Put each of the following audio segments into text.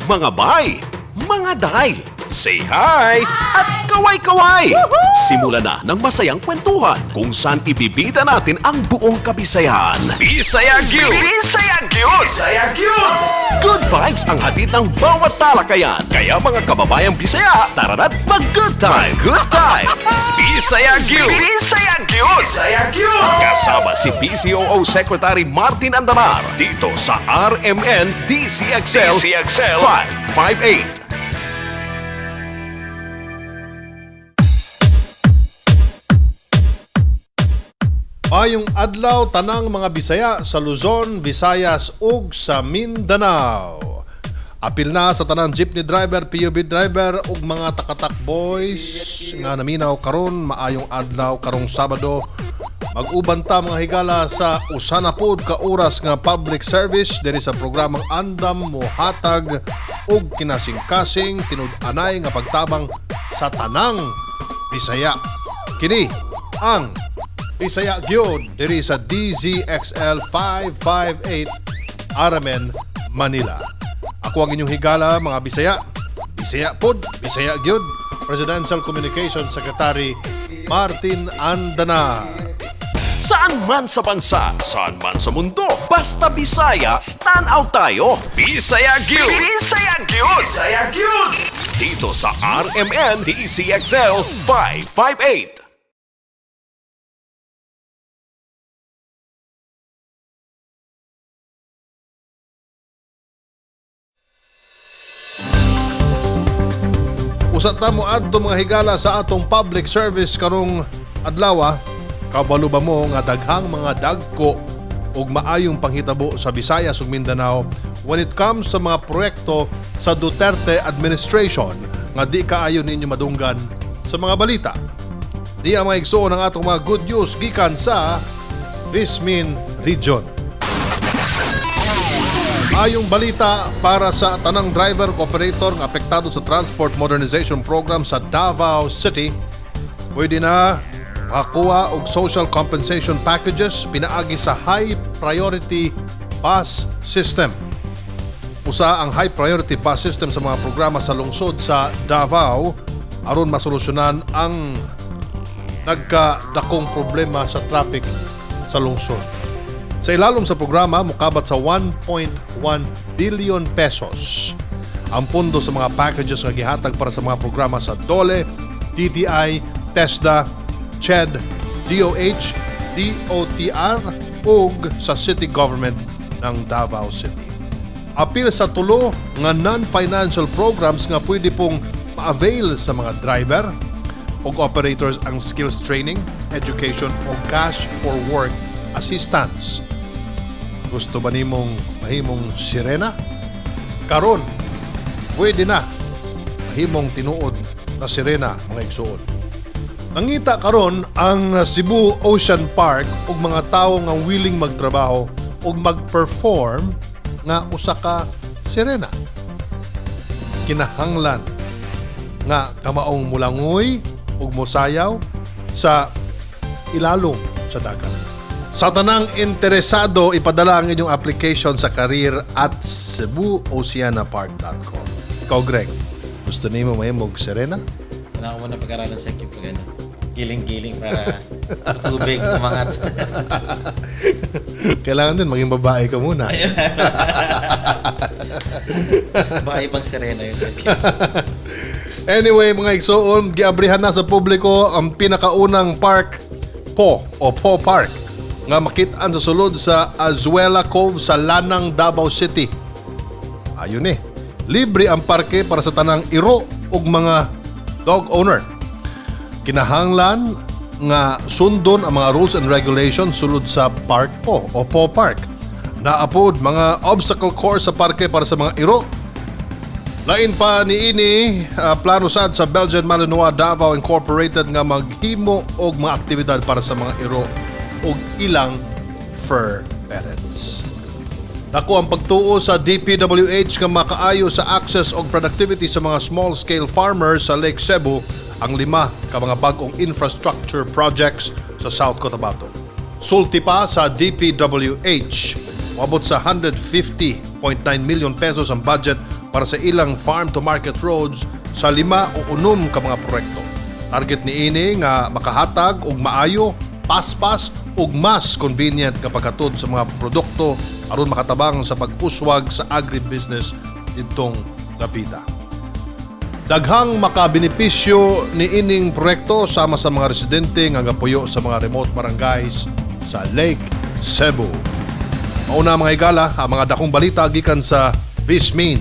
Mga bay, mga day, say hi at kaway-kaway! Simula na ng masayang kwentuhan kung saan ibibida natin ang buong kabisayaan. Bisaya Gyud! Bisaya Gyud! Bisaya Gyud! Good vibes ang hatid ng bawat talakayan. Kaya mga kababayang Bisaya, tara na't mag-good time! Good time! Bisaya Gyud! Bisaya Gyud! Bisaya Gyud! Kasama si PCOO Secretary Martin Andamar dito sa RMN DCXL, DCXL 558. Mayong adlaw tanang mga Bisaya sa Luzon, Visayas ug sa Mindanao. Apil na sa tanang jeepney driver, PUV driver ug mga takatak boys nga naminaw karon, maayong adlaw karong Sabado. Mag-uban ta, mga higala, sa usa na pod ka oras nga public service diri sa programang andam mohatag og kinasingkasing tinud-anay nga pagtabang sa tanang Bisaya. Kini ang Bisaya Gyud diri sa DZXL 558 RMN Manila. Ako ang inyong higala, mga Bisaya. Bisaya pod, Bisaya Gyud. Presidential Communications Secretary Martin Andanar. Saan man sa bansa, saan man sa mundo, basta Bisaya, stand out tayo. Bisaya Gyud! Bisaya Gyud! Bisaya Gyud! Dito sa RMN DCXL 558. Usa ta mo adto, mga higala, sa atong public service karong adlaw. Kabalo ba mo nga daghang mga dagko ug maayong panghitabo sa Visayas ug Mindanao when it comes sa mga proyekto sa Duterte administration nga di kaayo ninyo madunggan sa mga balita? Di ang mga igsoon ang atong mga good news gikan sa Vismin Region. Ayong balita para sa tanang driver operator nga apektado sa Transport Modernization Program sa Davao City. Pwede na makakuha og social compensation packages pinaagi sa High Priority Bus System. Usa ang High Priority Bus System sa mga programa sa lungsod sa Davao aron masolusyonan ang nagkadakong problema sa traffic sa lungsod. Sa ilalom sa programa, mukabat sa 1.1 billion pesos ang pondo sa mga packages nga gihatag para sa mga programa sa DOLE, DTI, TESDA, CHED, DOH, DOTR ug sa City Government ng Davao City. Apil sa tulo nga non-financial programs nga pwede pong ma-avail sa mga driver ug operators ang skills training, education o cash for work assistance. Gusto ba nimong mahimong sirena? Karon, pwede na mahimong tinuod na sirena, mga igsuon. Nangita karon ang Cebu Ocean Park og mga tawo nga willing magtrabaho ug mag-perform nga usa ka sirena. Kinahanglan nga kamaong mulangoy ug mosayaw sa ilalom sa dagat. Sa tanang interesado, ipadala ang inyong application sa career@cebuoceanapark.com. Ikaw, Greg, gusto nimo mahimog sirena? Kailangan ko muna pag-aralan sa pag ano, giling-giling para tubig umangat. Kailangan din maging babae ka muna. Baka ibang sirena yun. Sir Kim. Anyway, mga igsoon, giabrihan na sa publiko ang pinakaunang park po o Po Park nga makit-an sa sulod sa Azuela Cove sa Lanang, Davao City. Ayun eh. Libre ang parke para sa tanang iro ug mga dog owner. Kinahanglan nga sundon ang mga rules and regulations sulod sa park po o Po Park. Naapod mga obstacle course sa parke para sa mga iro. Lain pa niini, plano sad sa Belgian Malinois Davao Incorporated nga maghimo og mga aktibidad para sa mga iro ug ilang fur parents. Dako ang pagtuo sa DPWH nga makaayo sa access og productivity sa mga small-scale farmers sa Lake Sebu ang lima ka mga bag-ong infrastructure projects sa South Cotabato. Sulti pa sa DPWH, moabot sa 150.9 million pesos ang budget para para sa ilang farm to market roads sa 5 o 6 ka mga proyekto. Target niini nga makahatag og maayo, paspas ug mas convenient nga paghatod sa mga produkto aron makatabang sa pag-uswag sa agribusiness didtong dapita. Daghang makabenepisyo ni ining proyekto sama sa mga residente nga gapuyo sa mga remote barangays sa Lake Sebu. Mauna, mga higala, ang mga dakong balita gikan sa Vismin.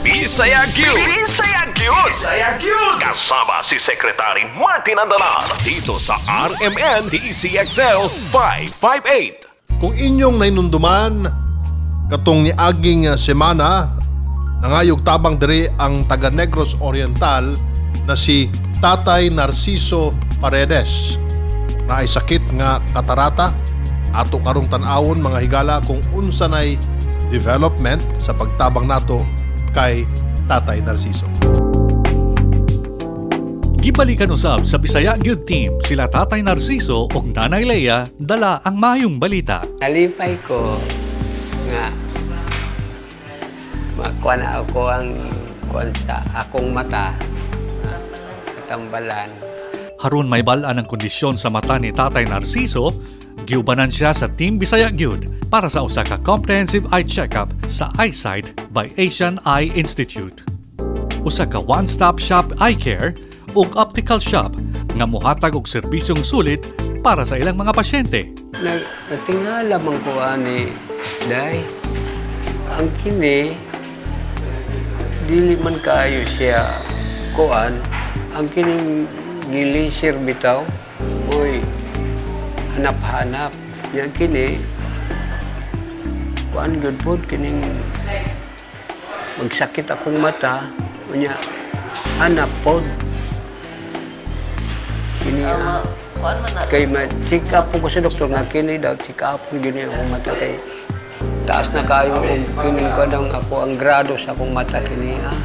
Bisaya Gyud! Bisaya Gyud! Bisaya Gyud! Kasama si Secretary Martin Andanar dito sa RMN DCXL 558. Kung inyong nainunduman katong niaging semana, nangayog tabang diri ang taga Negros Oriental na si Tatay Narciso Paredes na ay sakit nga katarata. Ato karong tan-awon, mga higala, kung unsa nay development sa pagtabang nato kay Tatay Narciso. Gibalikan usab sa Bisaya Gyud Team sila Tatay Narciso ug Nanay Lea dala ang maayong balita. Nalipay ko nga makuha na ako ang kuan sa akong mata nga katambalan. Harun may bal-an ang kondisyon sa mata ni Tatay Narciso, giubanan siya sa Team Bisaya Gyud para sa usa ka comprehensive eye checkup sa Eyesight by Asian Eye Institute. Usa ka one-stop shop eye care ug optical shop nga mohatag og serbisyong sulit para sa ilang mga pasyente. Natingala man ko ani, day. Ang kini dili man kaayo siya kuan, ang kining gilisir bitaw, oy, hanap-hanap nya kini kuan gyud pod kining magsakit akong mata, unya hanap pod kini ah. Kuan man na. Kay ma check up po ko sa doktor nga kini daw check up gini akong mata kay taas na kayo og kining ko ang ako ang grado sa akong mata kini ah.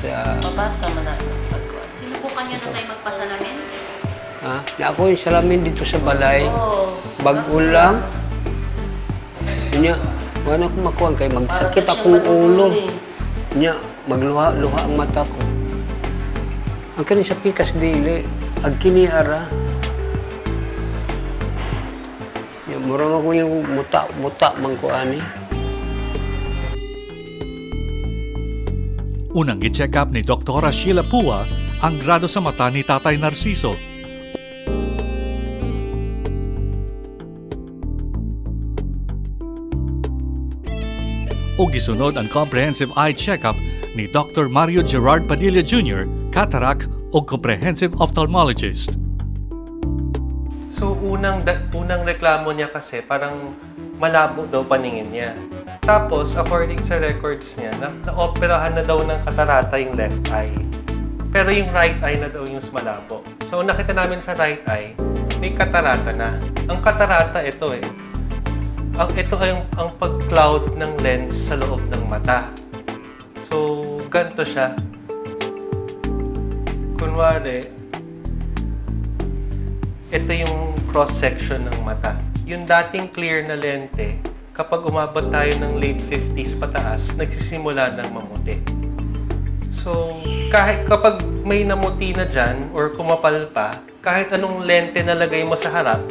Sa Mabasa man na pagkuan. Sinubukan niyo na tayo magpasalamin? Ha, na ako yung salamin dito sa balay. Oo. Bag-o lang. Unya, wala akong makuha kay magsakit akong ulo. Unya, magluha-luha ang mata ko. Ang kini sa pikas dili, ag kini ara. Ya, mura man ko yung muta, muta man ko ani. Unang gi-check up ni Dr. Sheila Pua ang grado sa mata ni Tatay Narciso. Ug gisunod ang comprehensive eye checkup ni Dr. Mario Gerard Padilla Jr., cataract ug comprehensive ophthalmologist. So unang reklamo niya kasi parang malabo daw paningin niya. Tapos according sa records niya, na naoperahan na daw ng katarata yung left eye. Pero yung right eye na daw yung malabo. So nakita namin sa right eye, may katarata na. Ang katarata ito eh. Ang ito ay ang pag-cloud ng lens sa loob ng mata. So ganito siya. Kunwari, ito yung cross-section ng mata. Yung dating clear na lente, kapag umabot tayo ng late 50s pataas, nagsisimula ng mamuti. So, kahit kapag may namuti na dyan or kumapal pa, kahit anong lente na lagay mo sa harap,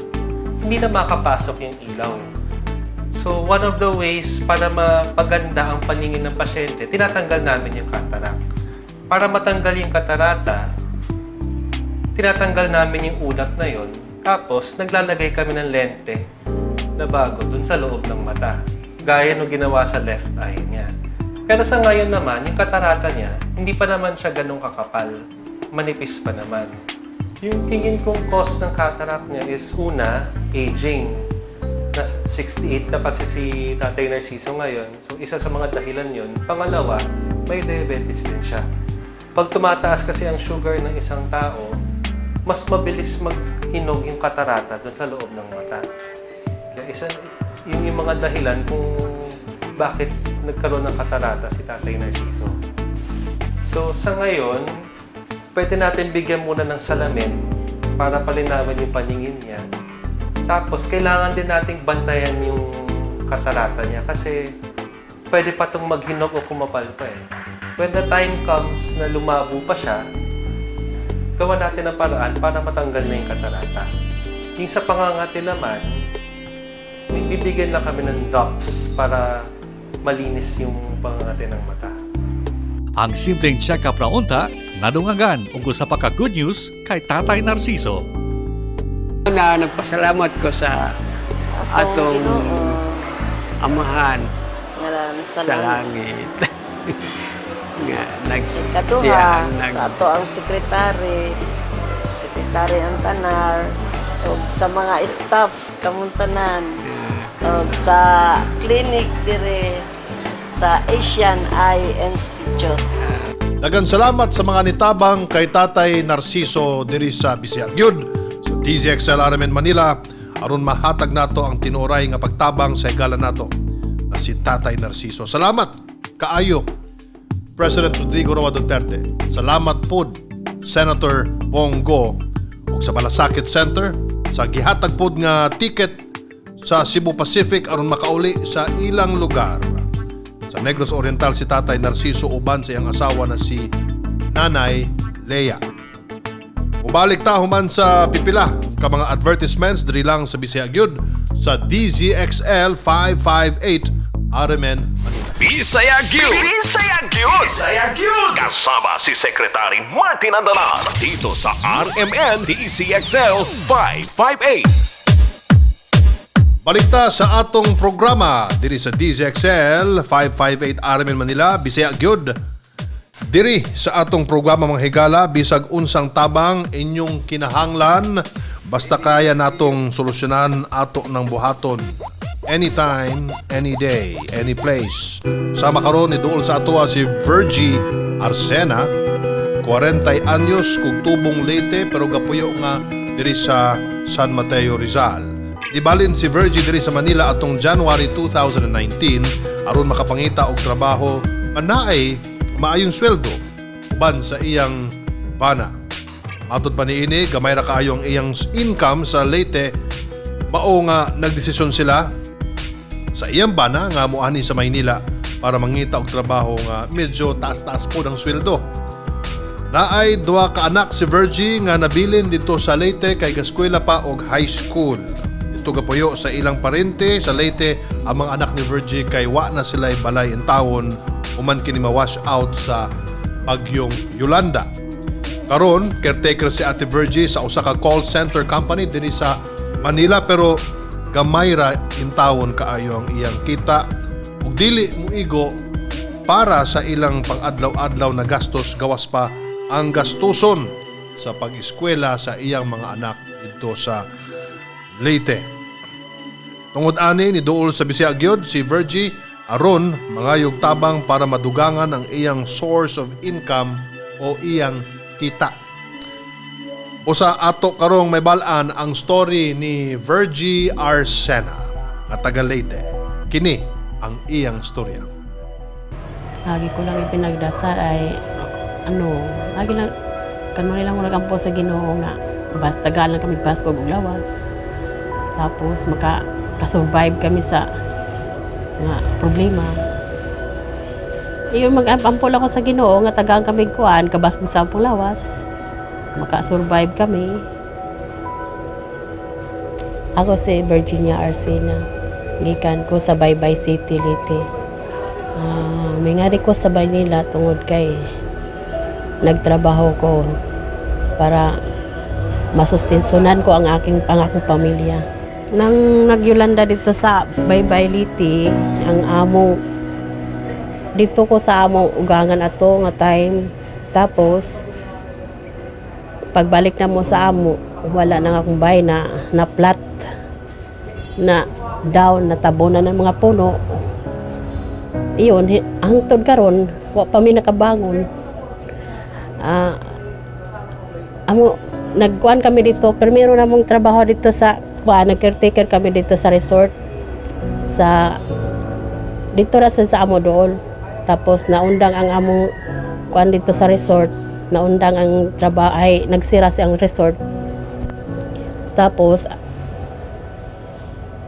hindi na makapasok yung ilaw. So, one of the ways para mapaganda ang paningin ng pasyente, tinatanggal namin yung cataract. Para matanggal yung katarata, tinatanggal namin yung ulat na yon. Tapos, naglalagay kami ng lente na bago dun sa loob ng mata. Gaya nung ginawa sa left eye niya. Pero sa ngayon naman, yung katarata niya, hindi pa naman siya ganun kakapal. Manipis pa naman. Yung tingin kong cause ng cataract niya is una, aging. Na 68 na kasi si Tatay Narciso ngayon. So, isa sa mga dahilan yun. Pangalawa, may diabetes din siya. Pag tumataas kasi ang sugar ng isang tao, mas mabilis maghinog yung katarata doon sa loob ng mata. Kaya isa, yun yung mga dahilan kung bakit nagkaroon ng katarata si Tatay Narciso. So sa ngayon, pwede natin bigyan muna ng salamin para palinawin yung paningin niya. Tapos, kailangan din nating bantayan yung katarata niya kasi Pwede pa itong maghinog o kumapal pa eh. When the time comes na lumabo pa siya, gawa natin ang paraan para matanggal na yung katarata. Yung sa pangangati naman, may bibigyan lang kami ng drops para malinis yung pangangati ng mata. Ang simpleng check-up ra unta, nadungagan og usa pa ka good news kay Tatay Narciso. Na nagpasalamat ko sa Atong atong Ginoo. Amahan Nga sa sa langit. langit. Nga nag Ikaduha, siya ang nag sa ato ang sekretary, sekretary Antanar, ug sa mga staff kamong tanan, ug sa clinic dire sa Asian Eye Institute. Dagan salamat sa mga nitabang kay Tatay Narciso diri sa Bisaya Gyud sa DZXL RMN Manila aron mahatag nato ang tinuray nga pagtabang sa higala nato na si Tatay Narciso. Salamat kaayo, President Rodrigo Roa Duterte. Salamat pod, Senator Bong Go, ug sa Malasakit Center sa gihatag pod nga ticket sa Cebu Pacific aron makauli sa ilang lugar. Sa Negros Oriental si Tatay Narciso uban sa iyang asawa na si Nanay Lea. Mubalik ta human sa pipila ka mga advertisements diri lang sa Bisaya gyud sa DZXL 558 RMN Manila. Bisaya Gyud! Bisaya Gyud! Bisaya Gyud! Kasama si Secretary Martin Andanar dito sa RMN DCXL 558. Balik ta sa atong programa diri sa DZXL 558 RMN Manila, Bisaya gyud. Diri sa atong programa, mga higala, bisag unsang tabang inyong kinahanglan, basta kaya natong solusyonan, ato ng buhaton. Anytime, any day, any place. Sama karon ni duol sa atoa si Virgie Arsena, 40 anyos kug tubong Leyte pero gapuyo nga diri sa San Mateo, Rizal. Nibalin si Virgie diri sa Manila atong January 2019 aron makapangita og trabaho nga naay maayong sweldo uban sa iyang bana. Matod pa niini, gamay ra kaayo ang iyang income sa Leyte, mao nga nagdesisyon sila sa iyang bana nga moani sa Maynila para mangita og trabaho nga medyo taas-taas po ng sweldo. Naay duha ka anak si Virgie nga nabilin dito sa Leyte kay gaskwela pa og high school. Dito gapuyo sa ilang parente sa Leyte ang mga anak ni Virgie kay wa na sila balay intawon human kini ma-wash out sa bagyong Yolanda. Karon, caretaker si Ate Virgie sa usa ka call center company dinhi sa Manila pero gamay ra intawon kaayo ang iyang kita ug dili muigo para sa ilang pang-adlaw-adlaw na gastos, gawas pa ang gastuson sa pag-eskwela sa iyang mga anak didto sa Leyte. Tungod ani, ni duol sa Bisaya gyud si Virgie aron mangayog tabang para madugangan ang iyang source of income o iyang kita. Usa ato karong may balaan ang story ni Virgie Arsena nga taga Leyte. Kini ang iyang storya. Lagi ko lang ipinagdasal ay ano, lagi lang kanunay lang ko nagampo sa Ginoo nga basta galang kami basko ug lawas. Tapos maka kasurvive kami sa nga problema. Iyon, mag-ampo lang ako sa Ginoo nga tagaan kami kuan kabasgo sa ampong lawas. Maka-survive kami. Ako si Virginia Arsena. Gikan ko sa Baybay City, Leyte. May ngari ko sa Manila tungod kay nagtrabaho ko para masustensunan ko ang akong pamilya. Nang nagyulanda dito sa Baybay Leyte, ang amo dito ko sa amo ugangan ato nga time. Tapos pagbalik na mo sa amo, wala na nga akong bahay na na flat na down na tabunan ng mga puno. Iyon, hangtod karon wa pa mi nakabangon. Amo nagkuan kami dito pero meron namong trabaho dito sa kuan, nag-caretaker kami dito sa resort sa dito ra sa amo dool. Tapos naundang ang among kuan dito sa resort, naundang ang trabaho ay nagsira si ang resort. Tapos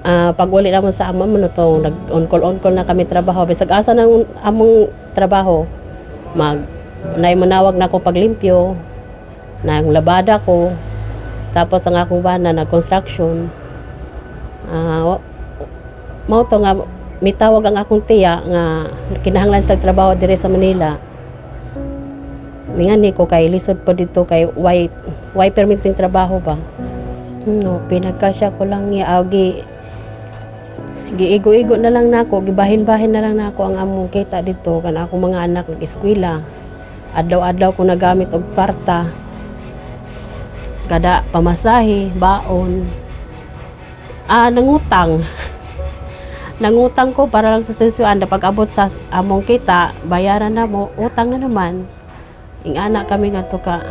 Pag uli namo sa amo mo to, nag on call, on call na kami trabaho bisag asa nang among trabaho, mag nay manawag na ako paglimpyo nang labada ko. Tapos ang akong bana nag construction. Mao to nga mitawag ang akong tiya nga kinahanglan sa trabaho dire sa Manila. Ningani ko kay lisod po dito kay why permitting trabaho ba. No, pinagkasya ko lang niya agi giigo-igo na lang nako, gibahin-bahin na lang nako ang among kita dito kan akong mga anak nag-eskwela. Adlaw-adlaw ko nagamit og kwarta. Kada pamasahe, baon. Nangutang. Nangutang ko para lang sustensuan na pag abot sa among kita, bayaran na mo, utang na naman. Ingana kami nga to ka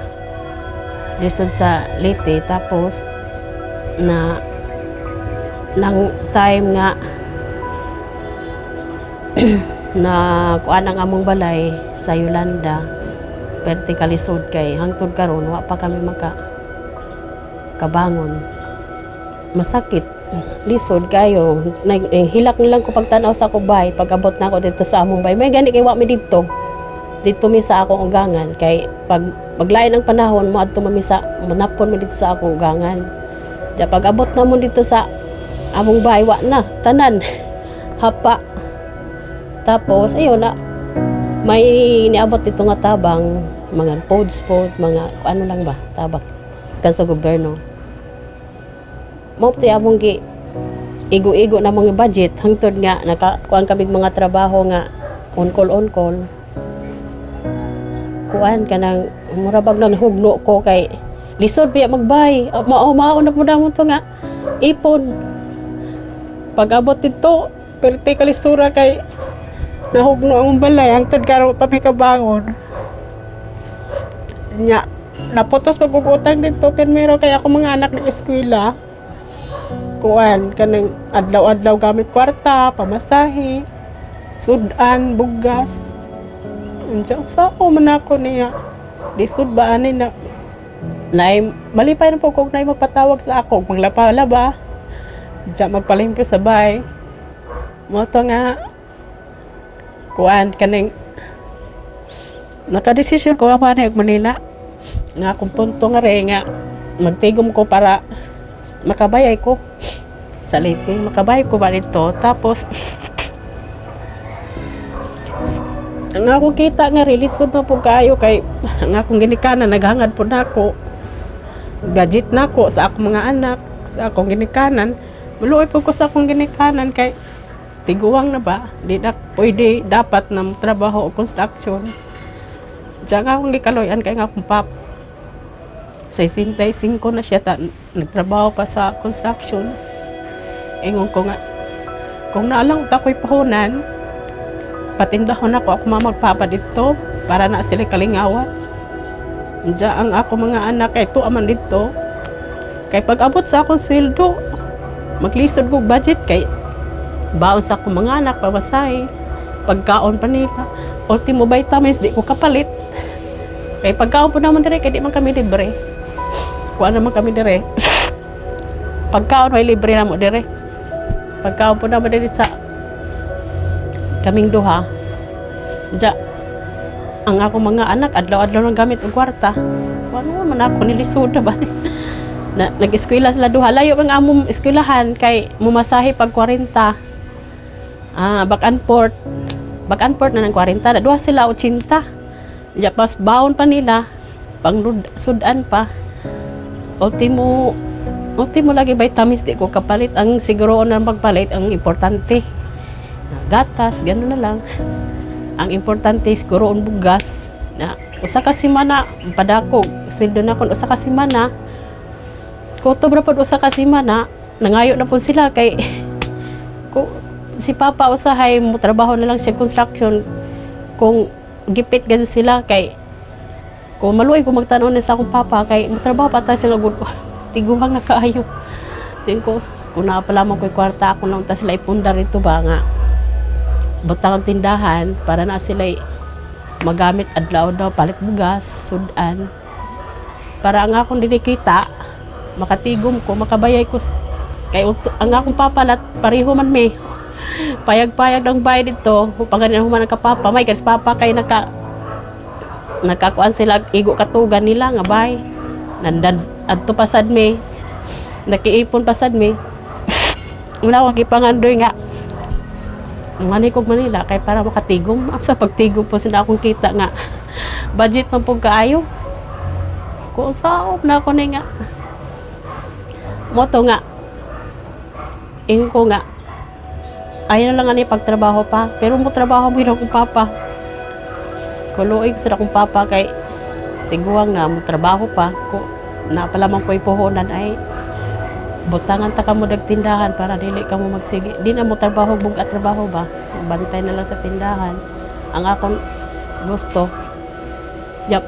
lisod sa Leyte. Tapos na nang time nga na kuan ang among balay sa Yolanda, perti kalisod kay hangtod karon wa pa kami maka kabangon. Masakit, lisod kayo. Hilak na lang ko pagtanaw sa ako bay pag abot na ako dito sa among bay. May gani kay wa mi didto, didto mi sa akong ugangan kay pag maglain ang panahon, moadto man mi sa manapon mi dito sa akong ugangan. Diya pag abot na mo dito sa among bay, wa na tanan, hapa. Tapos ayun na, may niabot dito nga tabang, mga pods pods, mga ano lang ba, tabang kan sa gobyerno. Mao ti among gi igo-igo na mga budget hangtod nga nakakuan kami mga trabaho nga on call, on call. Kuan kanang mura bag naghugno ko kay lisod biya magbay. Mao mao na po namo to nga ipon. Pag abot dito, perti kalisura kay nahugno ang balay hangtod karon pa mi kabangon. Nya naputos pag utang dito pero kay ako mga anak ng eskwela. Kuan kanang adlaw-adlaw gamit kwarta, pamasahe, sudan, bugas. Unsa sa ako man ako niya. Lisod ba ani na nay malipay na po kog nay magpatawag sa ako maglaba-laba. Diya magpalimpyo sa bay. Mao to nga kuan kaning nakadesisyon ko ako og Manila nga akong punto nga re nga magtigom ko para makabayay ko sa Leyte, makabayay ko ba dito. Tapos ang akong kita nga re lisod na po kaayo kay ang akong ginikanan naghangad po nako, budget nako sa akong mga anak, sa akong ginikanan. Maluoy po ko sa akong ginikanan kay tiguang na ba, di na pwede dapat na trabaho o construction. Diyan nga akong gikaluy-an kay nga akong pap 65 na siya ta, nagtrabaho pa sa construction. Ingon ko nga kung naalang ta ko'y pahunan, patindahon ako ako magpapa dito para na sila kalingawan. Diyan ang ako mga anak kay tuwa man dito kay pag abot sa akong sweldo, maglisod ko budget kay baon sa akong mga anak, pamasahe, pagkaon pa nila, ultimo vitamins di ko kapalit kay pagkaon po naman dire kay di man kami libre. Kuha naman kami dire, pagkaon may libre na mo dire. Pagkaon po naman dire sa kaming duha. Diya ang akong mga anak adlaw-adlaw nang gamit og kwarta. Kuha naman ako nilisod na ba na nag-eskwela sila duha. Layo ang among eskwelahan kay mumasahe pag 40, back and forth, back and forth na ng 40 na duha sila, 80. Ya pas baon pa nila, pang sudan pa. Ultimo ultimo lagi vitamins di ko kapalit. Ang siguro na magpalit, ang importante gatas, gano'n na lang. Ang importante siguro ang bugas na usa ka semana padako sweldo na kon usa ka semana. Kutob ra pod usa ka semana, nangayo na po sila kay ko si Papa usahay mo trabaho na lang siya construction kung gipit gano'n sila kay kung maluoy ko magtan-aw na sa akong papa kay mo trabaho pa ta siya nga good, tiguang na kaayo. Singko kung naa pa lamang ko'y kwarta, ako lang ta sila ipundar ito ba nga butang ang tindahan para na sila magamit adlaw daw palit bugas, sudan, para ang akong dili kita makatigom ko, makabayay ko. Kay ang akong papa lat pareho man mi. Payag-payag ng bayad dito. Pag human ang kapapa, may kasi papa kay nakakuan sila igo katugan nila nga bay. Nandan adto pasad mi. Nakiipon pasad mi. Wala akong gipangandoy nga mani kog Manila kay para makatigom. Ang sa pagtigom po sila akong kita nga budget man pud kaayo. Kung saop na ako ni nga moto nga ingon ko nga ayaw na lang ani pagtrabaho pa, pero mo trabaho mo akong papa. Kuluig sa akong papa kay tiguang na mo trabaho pa ko na pala man ko'y puhunan ay butangan ta kamo tindahan para dili ka mo magsige. Di na mo trabaho bugat trabaho ba, bantay na lang sa tindahan ang akong gusto. Yep.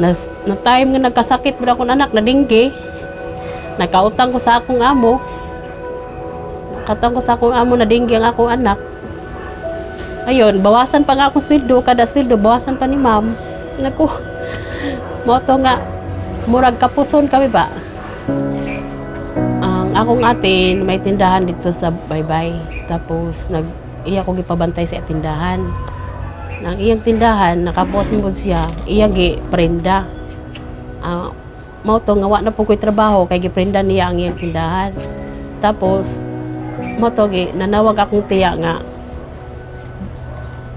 Na time nga nagkasakit ba akong anak na dinggi, nakautang ko sa akong amo. Nakatang ko sa akong amo na dinggi ang akong anak. Ayun, bawasan pa nga akong sweldo, kada sweldo bawasan pa ni ma'am. Naku, mo to nga murag kapuson kami ba. Ang akong ate may tindahan dito sa Baybay. Tapos nag iya ko gipabantay sa tindahan. Nang iyang tindahan, nakapos mo siya, iya gi prenda. Ah, mao to nga wa na po ko'y trabaho kay giprenda niya ang iyang tindahan. Tapos mao to gi nanawag akong tiya nga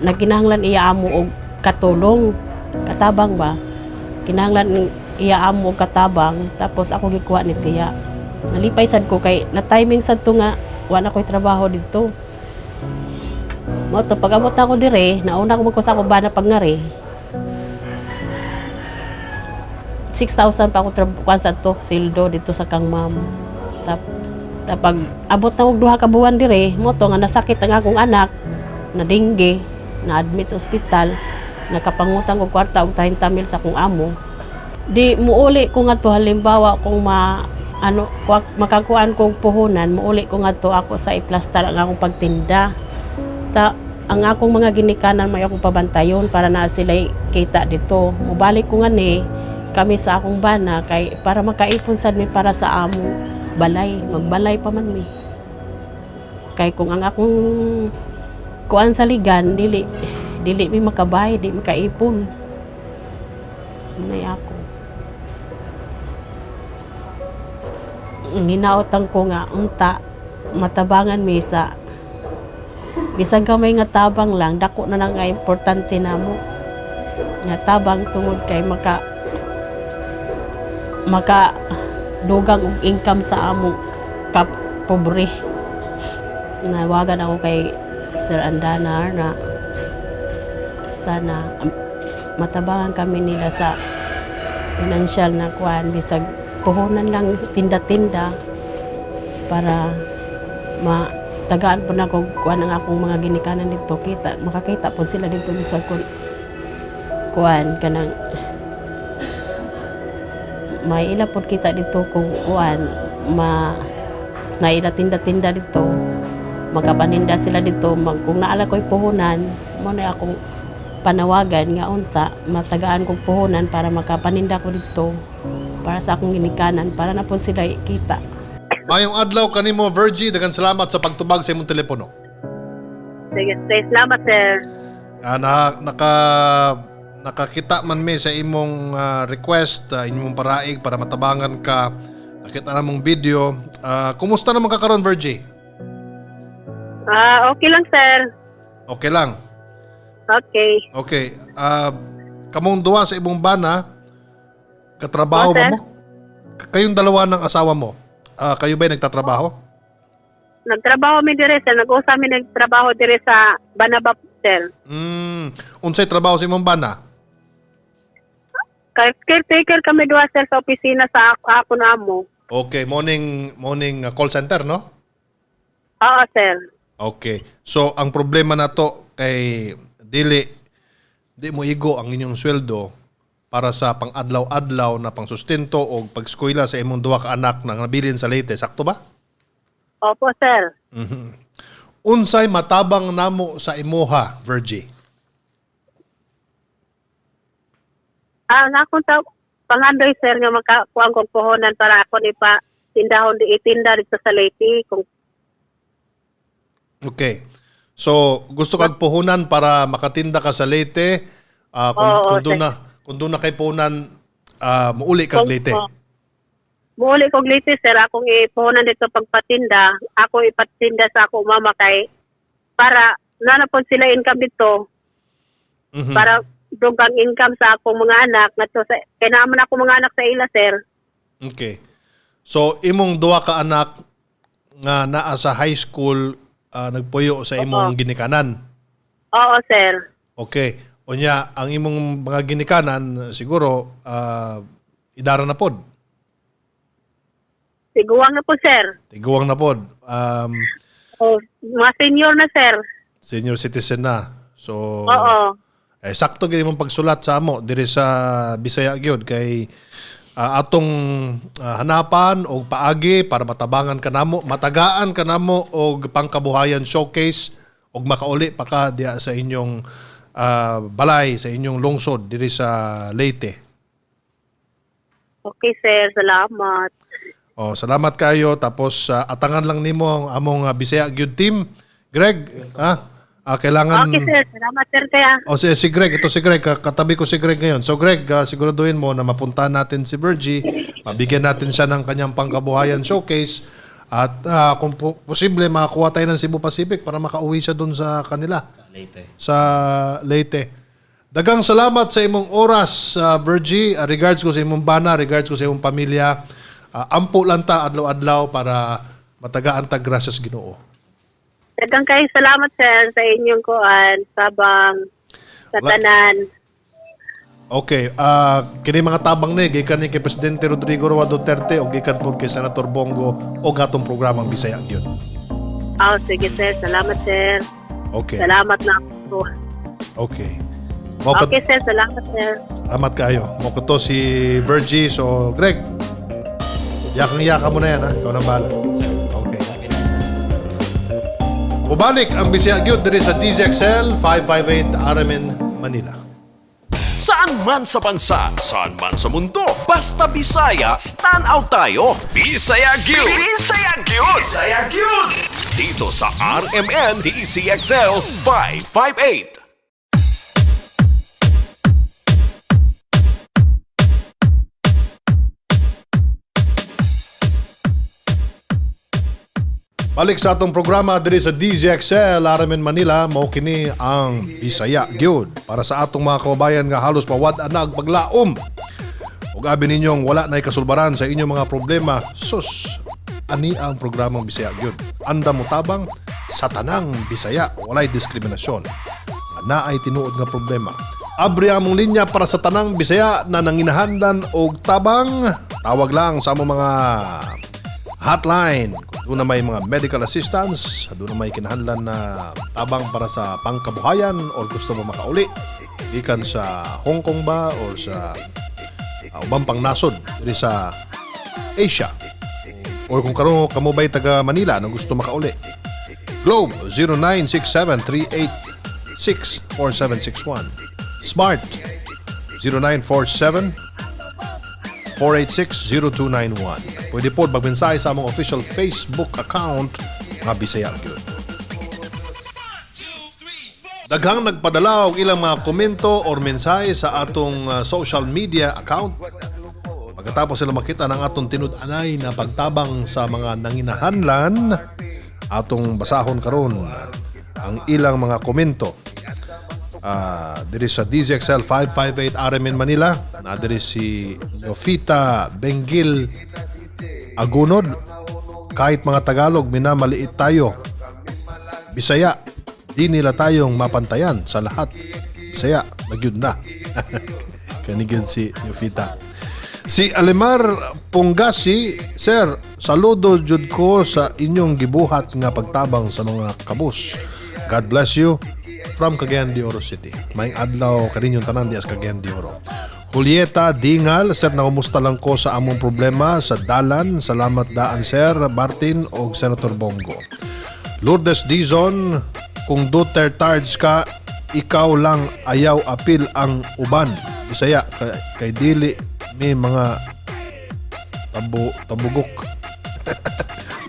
nagkinahanglan iya amo og katulong, katabang ba. Kinahanglan iya amo og katabang, tapos ako gikuha ni tiya. Nalipay sad ko kay na timing sad to nga wa na ko'y trabaho didto. Mao to pag abot ako dire, nauna ko magkusa ako bana pag ngari. 6,000 pa ako kuan sa to, sildo dito sa kang ma'am. Tapag abot na og 2 ka buwan dire, mo to nga nasakit ang akong anak, na denggue, na admit sa ospital, nakapangutang og kwarta og 30 mil sa akong amo. Di muuli ko ngadto, halimbawa kung ma ano makakuan kong puhunan, muuli ko ngadto ako sa iplastar ang akong pagtinda. Ta ang akong mga ginikanan may akong pabantayon para na sila kita dito. Mubalik ko nga ni kami sa akong bana kay para makaipon sad mi para sa amo balay, magbalay pa man mi. Kay kung ang akong kuan sa ligan, dili dili mi makabay, di makaipon. Munay ako. Ginaotang ko nga unta matabangan mi sa bisag gamay nga tabang lang, dako na lang nga importante namo nga tabang tungod kay maka maka dugang og income sa among kapobre. Nawagan ako kay Sir Andanar na sana matabangan kami nila sa financial na kuan, bisag puhunan lang tinda-tinda para matagaan po na ko kuan ang akong mga ginikanan dito, kita makakita po sila dito bisag kun kuan kanang may ila po kita dito kung kuan ma naila tinda-tinda dito, makapaninda sila dito kung naala ko'y puhunan mo na akong panawagan nga unta matagaan kong puhunan para makapaninda ko dito para sa akong ginikanan para na po sila kita. Mayong adlaw kanimo, Virgie, daghang salamat sa pagtubag sa imong telepono. Sige, salamat, sir. Nakakita man mi sa imong request, inyong paraig para matabangan ka. Nakita na mong video. Kumusta naman ka karon, Virgie? Okay lang, sir. Okay lang. Okay. Okay. Kamong duwa sa imong bana, katrabaho Oh, ba sir? mo? Kayong dalawa ng asawa mo, kayo ba'y nagtatrabaho? Nagtrabaho mi dire, sir. Nag-usa mi nagtrabaho dire sa Banaba, sir. Unsay trabaho sa imong bana? Caretaker kami duha, sir, sa opisina sa ako na amo. Okay, morning morning call center, no? Oo, sir. Okay. So, ang problema na to kay dili di mo igo ang inyong sweldo para sa pang-adlaw-adlaw na pangsustento o pagskwela sa imong duha ka anak na nabilin sa Leyte. Sakto ba? Opo, sir. Unsay matabang namo sa imuha, Virgie? Ang akong pangandoy, sir, nga makakuang kong puhunan para ako ni pa tindahon di itinda dito sa Leyte kung Okay. So, gusto kag puhunan para makatinda ka sa Leyte. Kung, Oo, kung doon sir. na kung doon na kay puhunan, muuli kag Leyte. Oo. Muuli kog Leyte, sir, akong ipuhunan dito pagpatinda, ako ipatinda sa ako mama kay para nana po sila income dito para dugang income sa akong mga anak ngadto sa kay naa man ako mga anak sa ila, sir. Okay. So, imong duha ka anak nga naa sa high school, nagpuyo sa imong ginikanan. Oo, sir. Okay. Unya, ang imong mga ginikanan siguro idara na pod. Siguang na po, sir. Tiguang na pod. O, mga senior na, sir. Senior citizen na. So, Oo. eh, sakto gid imong pagsulat sa amo diri sa Bisaya gyud kay atong hanapan og paagi para matabangan kanamo, matagaan kanamo og pangkabuhayan showcase og makauli pa ka diha sa inyong balay, sa inyong lungsod diri sa Leyte. Okay, sir. Salamat. Oh, salamat kayo, tapos atangan lang nimo ang among Bisaya gyud team. Greg, ha? Kailangan Okay, sir. Salamat, sir. Kaya. O si Greg, ito si Greg, katabi ko si Greg ngayon. So Greg, siguraduhin mo na mapunta natin si Virgie, mabigyan natin siya ng kanyang pangkabuhayan showcase at kung posible makakuha tayo ng Cebu Pacific para makauwi siya doon sa kanila Sa Leyte. sa Leyte. Dagang salamat sa imong oras, Virgie. Regards ko sa imong bana, regards ko sa imong pamilya. Ampo lang ta adlaw-adlaw para matagaan ta grasas Ginoo. Daghang kayo salamat, sir, sa inyong kuan, sabang, sa tanan. Okay, kini mga tabang ni gikan ni kay Presidente Rodrigo Roa Duterte o gikan pod kay Senator Bongo o gatong programang Bisaya gyud. Oh, sige, sir. Salamat, sir. Okay. Salamat na ako. Okay. Mo Okay, sir. Salamat, sir. Salamat kayo. Mo to si Virgie. So, Greg, yakang-yaka mo na yan ha. Ikaw na bahala. Okay. Mubalik ang Bisaya gyud diri sa DZXL 558 RMN Manila. Saan man sa bansa, saan man sa mundo, basta Bisaya, stand out tayo. Bisaya Gyud! Bisaya Gyud! Bisaya Gyud! Dito sa RMN DCXL 558. Balik sa atong programa diri sa DZXL RMN Manila, mao kini ang Bisaya gyud para sa atong mga kababayan nga halos mawad-an na ang paglaom. Ug abi ninyong wala nay kasulbaran sa inyong mga problema, sus, ani ang programang Bisaya gyud. Anda mo tabang sa tanang Bisaya, walay diskriminasyon. Nga naay tinuod nga problema. Abri among linya para sa tanang Bisaya na nanginahandan og tabang. Tawag lang sa among mga hotline. Kung doon na may mga medical assistance, doon na may kinahanglan na tabang para sa pangkabuhayan or gusto mo makauli, gikan sa Hong Kong ba or sa ubang pang nasod diri sa Asia. Or kung karon kamo ba'y taga Manila na gusto makauli. Globe 0967-386-4761. Smart 0947 486-0291. Pwede po magmensahe sa among official Facebook account nga Bisaya gyud. Daghang nagpadala og ilang mga komento or mensahe sa atong social media account. Pagkatapos sila makita ng atong tinud-anay na pagtabang sa mga nanginahanlan, atong basahon karon ang ilang mga komento. Diri sa DZXL 558 RMN Manila, na diri si Nofita Bengil Agunod. Kahit mga Tagalog, minamaliit tayo. Bisaya, di nila tayong mapantayan sa lahat. Bisaya, nagyud na. Kanigyan si Nofita. Si Alemar Pungasi, Sir, saludo jud ko sa inyong gibuhat nga pagtabang sa mga kabus. God bless you from Cagayan de Oro City. Maayong adlaw kaninyong tanan dias Cagayan de Oro. Julieta Dingal, sir, nakumusta lang ko sa among problema sa dalan. Salamat daan, Sir Martin og Senator Bongo. Lourdes Dizon, kung Dutertards ka, ikaw lang ayaw apil ang uban. Bisaya, kay dili may mga tabugok.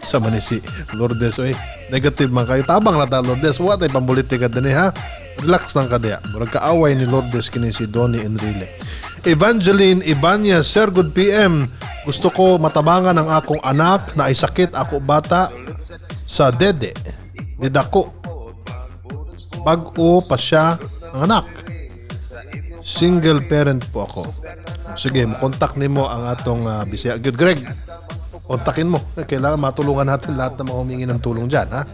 Sa man ni si Lourdes oy. Negative man kayo. Tabang na ta, Lourdes. Wa tay pambulitika dinhi, ha. Relax lang ka diya. Murag kaaway ni Lourdes kini si Donnie Enrile. Evangeline Ibanez, "Sir, good PM. Gusto ko matabangan ang akong anak na ay sakit ako bata sa dede. Nidako. Bag-o pa siya ang anak. Single parent po ako." Sige, kontak nimo ang atong Bisaya. Good, Greg. Kontakin mo. Kailangan matulungan natin lahat ng mga humingi ng tulong dyan, ha?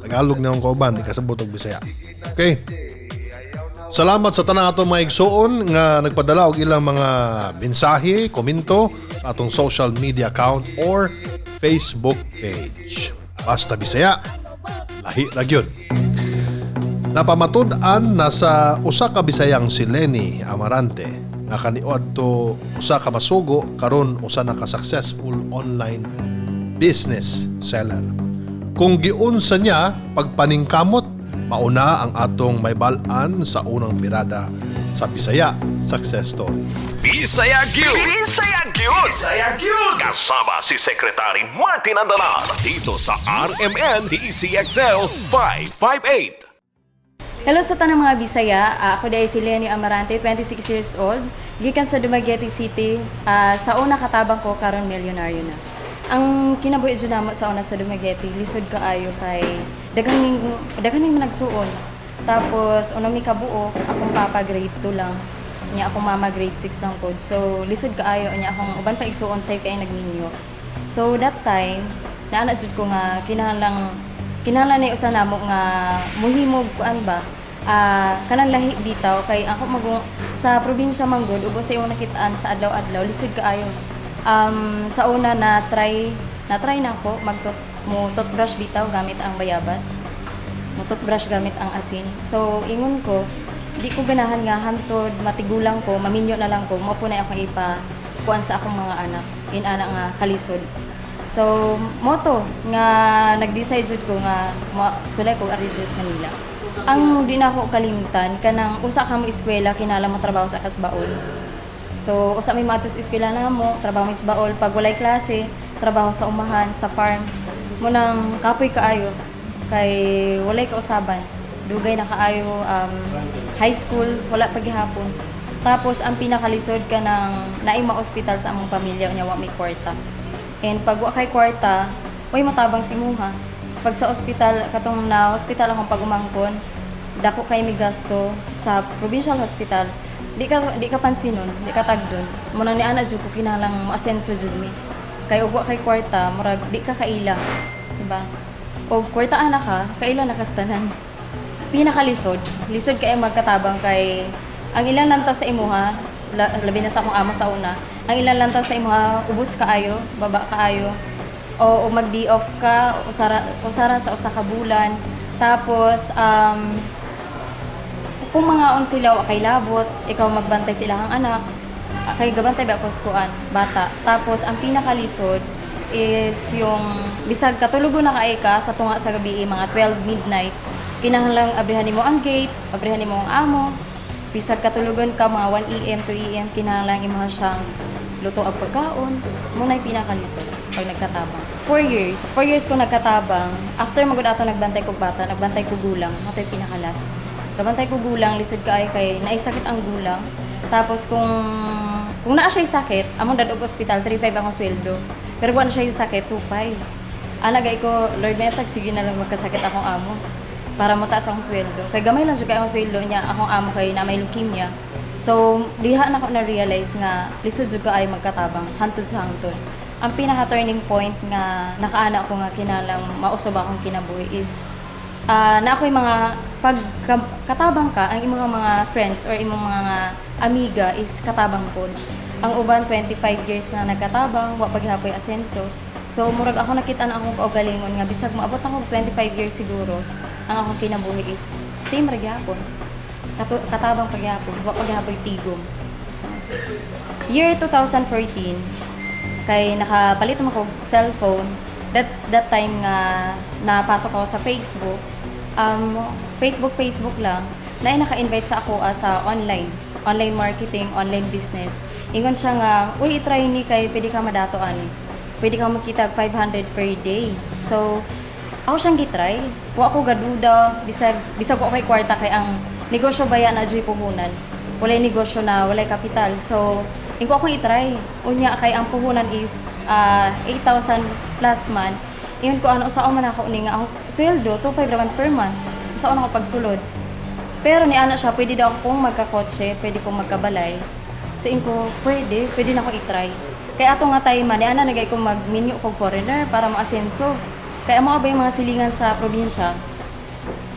Tagalog na ang kauban, di kasabot og Bisaya. Okay. Salamat sa tanang atong mga igsuon nga nagpadala og ilang mga mensahe, komento sa atong social media account or Facebook page. Basta Bisaya, lahi ra gyud. Napamatud-an na sa usa ka Bisayang si Lenny Amarante nga kaniadto usa ka masugo, karon usa na ka successful online business seller. Kung giunsa niya pagpaningkamot, mauna ang atong may balaan sa unang birada sa Bisaya Success Story. Bisaya Gyud! Bisaya Gyud! Bisaya Gyud! Kasama si Secretary Martin Andanar dito sa RMN DCXL 558. Hello sa tanang mga Bisaya. Ako diay si Lenny Amarante, 26 years old. Gikan sa Dumaguete City. Sa una katabang ko, karon milyonaryo na. Ang kinabuhi jud namo sa una sa Dumaguete, lisod kaayo kay daghan ming managsuon. Tapos una mi kabuok, akong papa grade 2 lang. Nya akong mama grade 6 lang pod. So lisod kaayo nya akong uban pa igsuon say kay nagminyo. So that time, naana jud ko nga kinahanglang kinahanglan ni usa namo nga muhimog kuan ba, kanang lahi bitaw kay ako mag sa probinsya manggod ug sa imong nakitaan sa adlaw-adlaw lisod kaayo. Sa una na try na ako mag mo toothbrush bitaw gamit ang bayabas, mo toothbrush gamit ang asin. So ingon ko, di ko ganahan nga hantod matigulang ko maminyo na lang ko mo po na akong ipa kuan sa akong mga anak inana nga kalisod. So, moto nga nag-decide jud ko nga mo sulay ko Arribes Manila. Ang di na ako kalimtan kanang usa ka mo eskwela kinahanglan mo trabaho sa kasbaol. So, usa may matos eskwela namo, trabaho mi sa baol pag walay klase, trabaho sa umahan, sa farm. Mo nang kapoy kaayo kay walay kausaban. Dugay na kaayo, high school wala pa gihapon. Tapos ang pinakalisod ka ng naay ma-ospital sa among pamilya unya wa may kwarta. And pag wa kay kwarta, way matabang si imuha. Pag sa ospital, katong na hospital akong pagumangkon, dako kay mi gasto sa provincial hospital. Di ka pansinon, di ka tagdon. Muna ni ana jud ko kinahanglang moasenso jud mi. Kay og wa kay kwarta, murag di ka kaila, diba? Og kwarta ana ka, kaila na kastanan. Pinakalisod, lisod kay magkatabang kay ang ilang lantaw sa imuha, labi na sa akong amo sa una, ang ilang lantaw sa imuha, ubos kaayo, baba kaayo, o mag-day off ka, usara, usara sa usa ka bulan. Tapos, kung mga on sila wa kay labot, ikaw magbantay sa ilahang anak, kay gabantay ba ako sa kuan, bata. Tapos, ang pinakalisod is yung bisag katulugo na kay ka sa tunga sa gabi, mga 12 midnight, kinahanglang abrihan nimo ang gate, abrihan nimo ang amo. Bisag katulugon ka mga 1 AM, 2 AM, kinahanglan imo siyang luto ang pagkaon. Mo na pinakalisod pag nagkatabang. 4 years. 4 years ko nagkatabang. After magud ato nagbantay kog bata, nagbantay ko gulang, mo to'y pinakalas. Gabantay ko gulang, lisod kaayo kay naisakit ang gulang. Tapos kung naa siya sakit, among dadog ospital 3.5 ang sweldo. Pero kung ano siya sakit, 2.5. Ana gay ko, "Lord, may tag sige na lang magkasakit akong amo para mataas akong sweldo." Kay gamay lang jud kay akong sweldo niya, akong amo kay na may leukemia. So, diha na ko na-realize nga lisod jud kaayo magkatabang hantod sa hangtod. Ang pinaka turning point nga nakaana ko nga kinahanglang mausob akong kinabuhi is na ako'y mga pag katabang ka, ang imong mga friends or imong mga amiga is katabang pod. Ang uban 25 years na nagkatabang, wa pa gihapoy asenso. So murag ako nakita na akong kaugalingon nga bisag moabot ako og 25 years siguro, ang akong kinabuhi is same ra gihapon. Katabang pa gihapon, wa pa gihapoy tigom. Year 2014, kay nakapalit man ko og cellphone. That's that time nga napasok ako sa Facebook. Facebook, Facebook lang. Na naka-invite sa ako sa online. Online marketing, online business. Ingon siya nga, "Uy, i-try ni kay pwede ka madato ani." Pwede ka makita 500 per day. So, ako siyang gitry. Wa ko gaduda, bisag bisag wa ko'y kwarta kay ang negosyo baya na adyo'y puhunan. Walay negosyo na walay kapital. So, ingon ko akong i-try. Unya kay ang puhunan is 8,000 plus man. Ingon ko ano sa man ako ni nga ang sweldo 2,500 raman per month. Sa ako pagsulod. Pero ni ana siya, pwede daw akong magkakotse, pwede kong magkabalay. So ingon ko, pwede, pwede na ako i-try. Kaya ato nga time man, ni ana nagay ko magminyo kog foreigner para maasenso. Kaya mo ba yung mga silingan sa probinsya,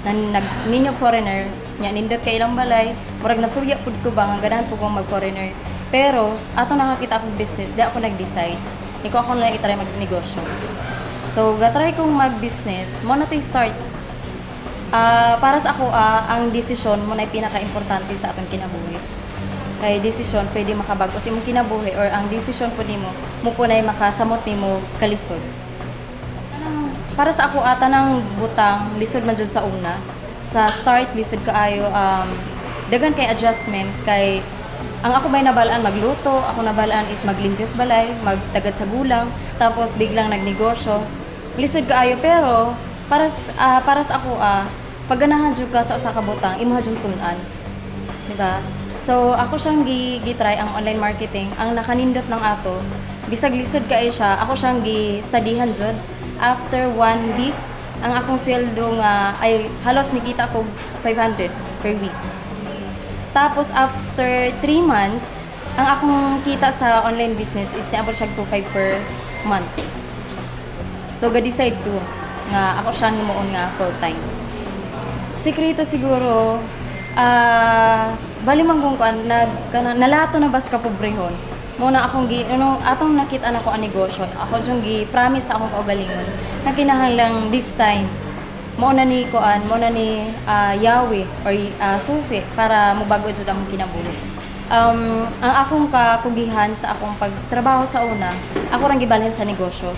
na nagminyo foreigner, nya nindot kay ilang balay, murag nasuya pud ko ba nga ganahan pud kong mag-foreigner. Pero ato nakakita akong business, di ako nag-decide. Ikaw ako lang i-try magnegosyo. So, gatry kong mag-business, mo na start. Para sa ako, ang desisyon mo na pinaka-importante sa atong kinabuhi. Kay desisyon pwede makabago sa imong kinabuhi or ang desisyon po nimo mo po na makasamot nimo kalisod. Para sa ako ata ng butang lisod man jud sa una. Sa start lisod kaayo, dagan kay adjustment kay ang ako may nabalaan magluto, ako nabalaan is maglimpyos balay, magtagad sa gulang, tapos biglang nagnegosyo. Lisod kaayo pero para sa ako pagganahan jud ka sa usa ka butang, imuha jud tun-an. Diba? So, ako siyang gi-try ang online marketing. Ang nakanindot lang ato, bisag lisod kaayo siya, ako siyang gi-studyhan jud. After one week, ang akong sweldo nga ay halos nikita ko 500 per week. Tapos after 3 months, ang akong kita sa online business is niabot siya 2.5 per month. So ga-decide ko nga ako siyang himuon nga full time. Sekreto siguro, bali man kung kuan nag kana nalato na bas kapobrehon. Mo na akong gi ano atong nakita na ko ang negosyo. Ako jung gi promise sa akong kaugalingon na kinahanglang this time mo na ni kuan mo na ni Yahweh or susi para mobago jud among kinabuhi. Ang akong kakugihan sa akong pagtrabaho sa una, ako rang gibalhin sa negosyo.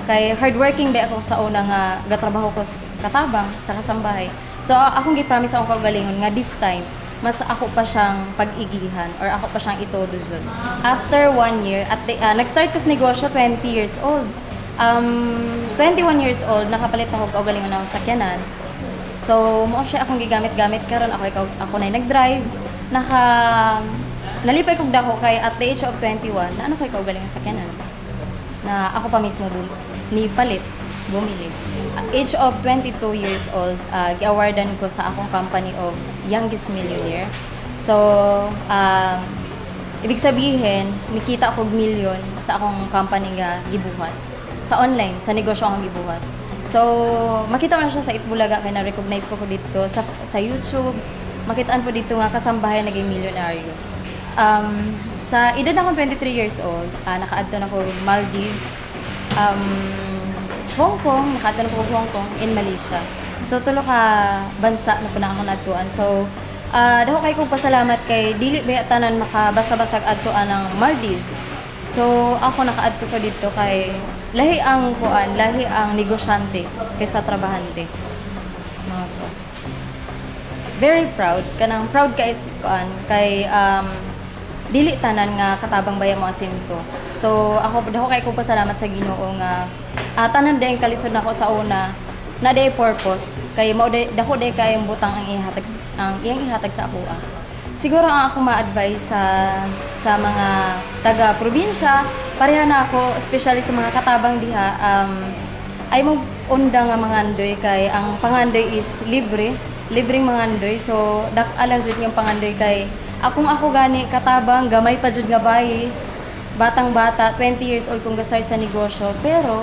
Kay hardworking ba ako sa una nga gatrabaho ko katabang sa kasambahay. So akong gi-promise akong kaugalingon nga this time mas ako pa siyang pag-igihan or ako pa siyang itodo jud. After one year, at the, nag-start ko sa negosyo 20 years old. 21 years old, nakapalit ako kaugalingon na akong sakyanan. So, mo siya akong gigamit-gamit karon ako ikaw ako na nag-drive. Naka nalipay kog dako kay at the age of 21, na ano kay kaugalingon sakyanan. Na ako pa mismo ni palit, bumili. Age of 22 years old, gi-awardan ko sa akong company of youngest millionaire. So, ibig sabihin, nikita ko og million sa akong company nga gibuhat. Sa online, sa negosyo akong gibuhat. So, makita mo na siya sa Eat Bulaga kay na-recognize ko dito sa YouTube. Makitaan po dito nga kasambahay naging milyonaryo. Sa edad akong 23 years old, naka-adto na ko Maldives, Hong Kong, naka-adto na ko Hong Kong, in Malaysia. So, tulo ka bansa na po na ako nadtuan. So, dako kay kong pasalamat kay dili ba tanan makabasa-basag adtuan ang Maldives. So, ako naka-adto ko dito kay lahi ang kuan, lahi ang negosyante kaysa trabahante. Mga ko. Very proud kanang proud kay kuan kay dili tanan nga katabang baya mo asenso. So ako dako kay ko pasalamat sa Ginoo nga tanan day kalisod nako sa una na day purpose kay mao day dako day kayong butang ang ihatag ang iyang ihatag sa ako. Siguro ang ako ma-advise sa mga taga probinsya, pareha na ako especially sa mga katabang diha, ay mo unda nga mangandoy kay ang pangandoy is libre, libreng mangandoy. So dak alang jud yung pangandoy kay akong ako gani katabang gamay pa jud nga bayi, batang bata, 20 years old kung ga-start sa negosyo, pero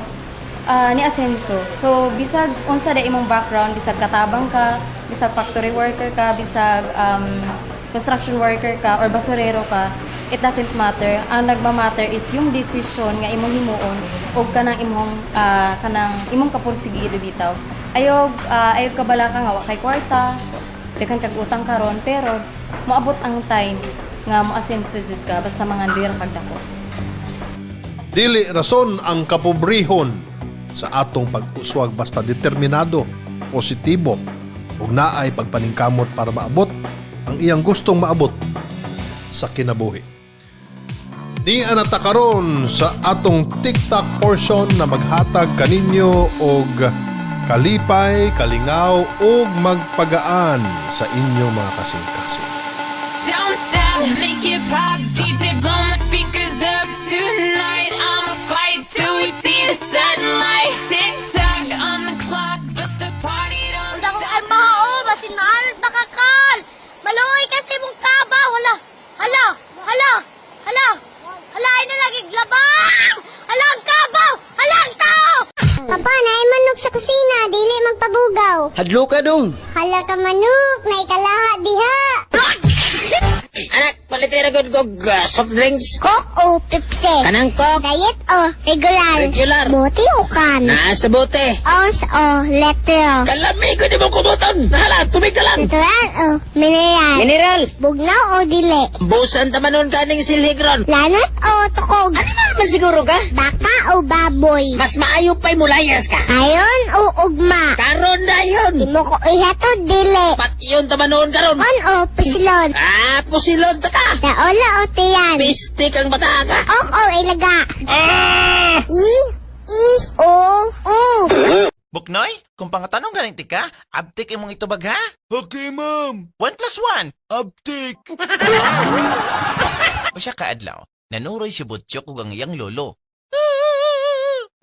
ni asenso. So bisag unsa da imong background, bisag katabang ka, bisag factory worker ka, bisag construction worker ka or basurero ka, it doesn't matter. Ang nagma-matter is yung decision nga imong himuon og kanang imong kapursigido bitaw. Ayog ayog kabala ka nga wa kay kwarta, daghan kag utang karon, pero moabot ang time nga moasenso jud ka basta mangandoy ra kag dako. Dili rason ang kapobrehon sa atong pag-uswag basta determinado, positibo ug naay pagpaningkamot para maabot ang iyang gustong maabot sa kinabuhi. Ni anata karon sa atong TikTok portion na maghatag kaninyo og kalipay, kalingaw ug magpagaan sa inyong mga kasing-kasing. Don't stop, make it pop. DJ, blow my speakers up tonight. I'ma fight till we see the sunlight. Tick tock on the clock, but the party don't Akong stop. almao, basin maarot nakakal. Maluoy kasi mong kabaw. Hala, hala, hala, hala. Hala, ay na lagi glabang. Hala ang kabaw, hala ang tao. Papa, naay manok sa kusina, dili magpabugaw. Hadlo ka dong. Hala ka manok, naikalaha diha. Anak, palitira gud kog soft drinks. Coke o Pepsi? Kanang Coke. Diet o regular? Regular. Bote o kan? Naa sa bote. Ounce o litro? Kalami ko ni mo kumuton. Nahala, tubig na lang. Natural o mineral? Mineral. Bugnaw o dili? Busan ta man nun kaning silhigron. Lanot o tukog? Animal man siguro ka? Baka o baboy? Mas maayo pa'y mulayas ka. Kayon o ugma? Karon na yun. Imo ko ihatod dili. Patyon ta man nun karon. On o pisilon? Ah, pusilon ta ka. Daola o tiyan? Pistik ang bata ka. Ok o ilaga? Ah! I, I, O, U. Buknoy, kung pangatanong ganing tika, abtik imong itubag ha? Okay, ma'am. 1 plus 1. Abtik. Usa ka adlaw, nanuroy si Butchok ug ang iyang lolo.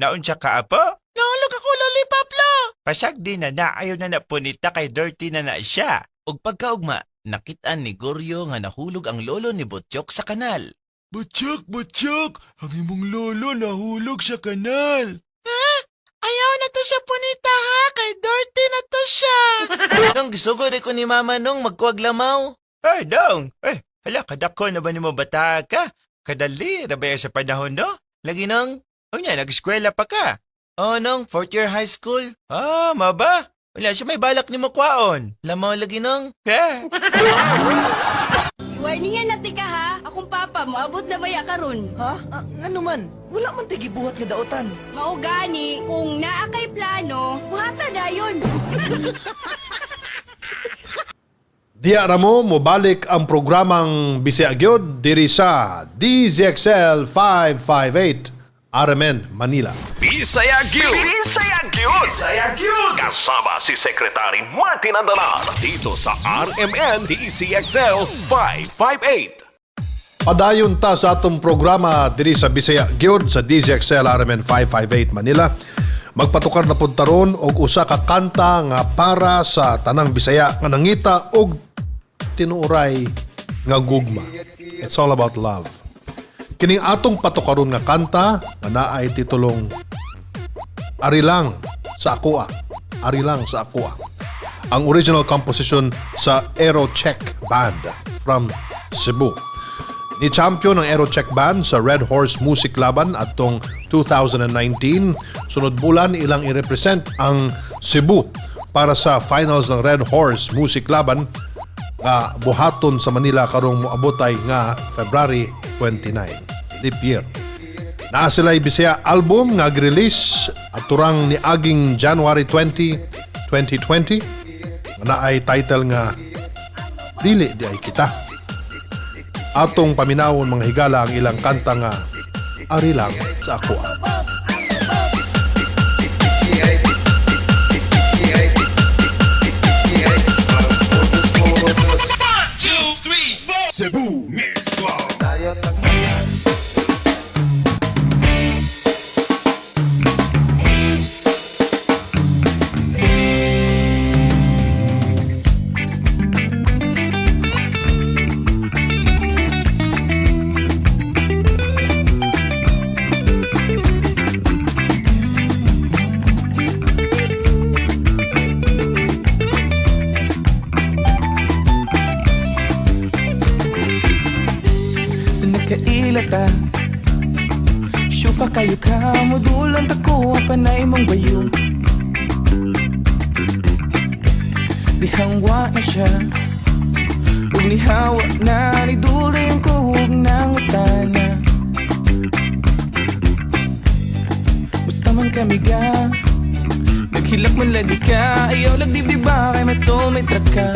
Naunsa ka, apo? Nahulog ako, lollipop lo. Pasag di na na, ayaw na na punita kay dirty na na siya. Ug pagkaugma, nakit-an ni Goryo nga nahulog ang lolo ni Butchok sa kanal. Butchok, Butchok! Ang imong lolo nahulog sa kanal. Ayaw na to siya punita ha, kay dirty na to siya. Nung gisugod ko ni mama nung magkuwag lamaw. Ay, dong! Eh, hala, kadako na ba ni mo bata ka? Kadali, na ba yan sa panahon, no? Lagi nung, Unya, nag-eskwela pa ka. oh nung, fourth year high school. Ah, maba? Wala siya may balak ni mo kwaon. Lamaw lagi nung. Eh, Warningan na tika ha, akong papa moabot na baya karon. Ha? Ah, ngano man? Wala man ti gibuhat nga daotan. Mao gani kung naa kay plano, buhata dayon. Diya ra mo mobalik ang programang Bisaya Gyud diri sa DZXL 558 RMN Manila. Bisaya Gyud! Bisaya Gyud! Bisaya Gyud! Kasama si Secretary Martin Andanar dito sa RMN DCXL 558. Padayon ta sa atong programa diri sa Bisaya Gyud sa DZXL RMN 558 Manila. Magpatukar na pud taron og usa ka kanta nga para sa tanang Bisaya nga nangita og tinuoray nga gugma. It's all about love. Kining atong patukaron nga kanta nga naay titulong Ari lang sa akoa. Ari lang sa akoa. Ang original composition sa Aerocheck Band from Cebu. Ni champion ang Aerocheck Band sa Red Horse Music Laban atong 2019. Sunod bulan ilang i-represent ang Cebu para sa finals ng Red Horse Music Laban nga buhaton sa Manila karong moabotay nga February 29. Leap year. Naa sila Bisaya album nga release aturang ni aging January 20, 2020 nga naay title nga Dili di ay kita. Atong paminawon mga higala ang ilang kanta nga Ari lang sa akoa. Cebu Mix Club. Sa nakaila ta Syufa kayo ka Mudulang ta ko Panay mong bayo. Dihangwa na siya Ug nihawa na ni dulay ang kuhog ng utana. Basta man kami ga Naghilak man lagi ka. Ayaw lagdibdi ba kay masumitra ka.